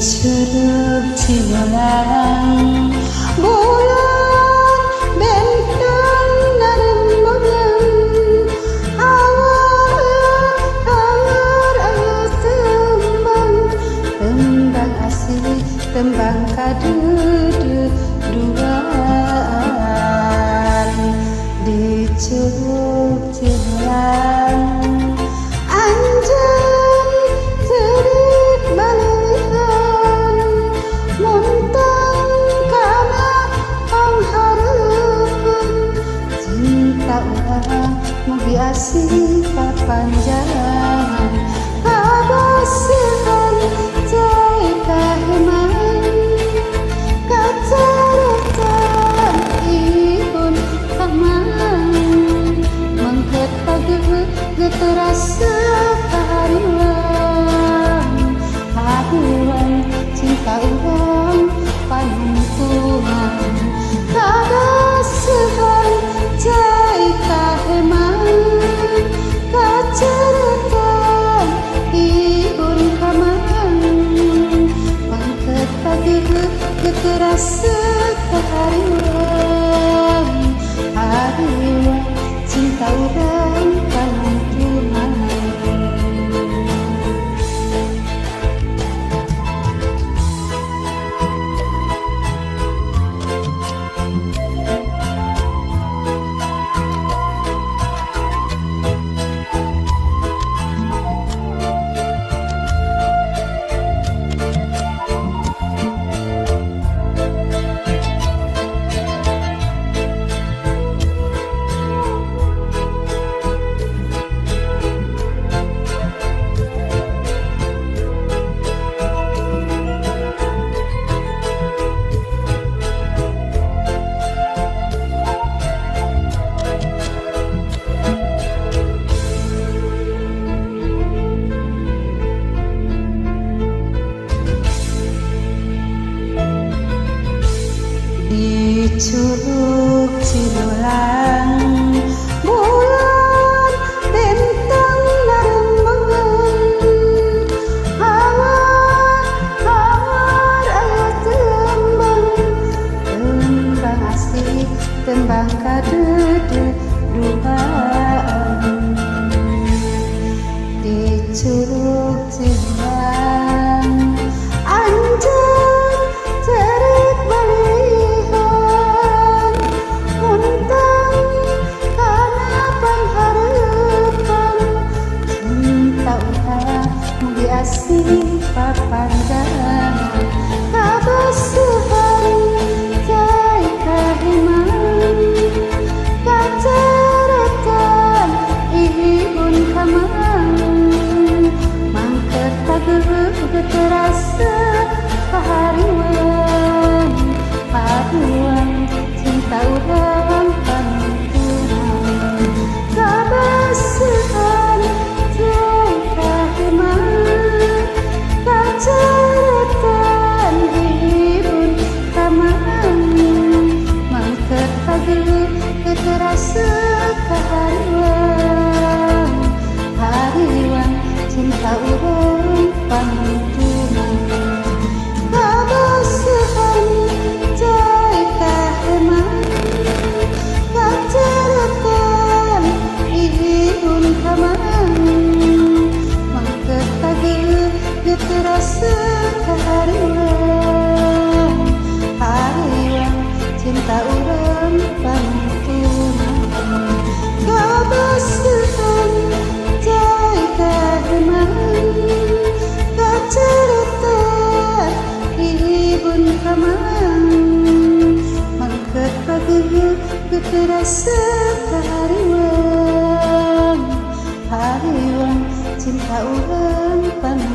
Curug Cibolang bulan bentang narembangan awar awar aya tembang tembang asih tembang kaduduan di Curug Cibolang anjeun cerik balilihan muntang kana panghareupeun cinta urang mugi asih kapanjangan kabasihan cai kaheman kacaretan ihun kamang mangket pageuh terasa kahariwang hariwang cinta urang panungtungan kabasihan cai kaheman kacaretan ihun kamang mangket pageuh terasa kahariwang hariwang cinta urang panungtungan. Di Curug Cibolang bulan bentang narembangan awar awar aya tembang tembang asih tembang kaduduan di Curug Cibolang anjeun cerik balihan muntang kana panghareupan cinta urang mugi asih papanjangan kabasihan cai kaheman kacaretan ihun kamang mangket pageuh terasa kahariwang hariwang cinta urang panungtungan kabasihan cai kaheman kacaretan ihun kamang mangket pageuh terasa kahariwang hariwang cinta urang panungtungan kabasihan cai kaheman kacaretan ihun kamang mangket pageuh terasa kahariwang hariwang cinta urang panungtungan kabasihan cai kaheman kacaretan ihun kamang mangket pageuh terasa kahariwang hariwang cinta urang panungtungan.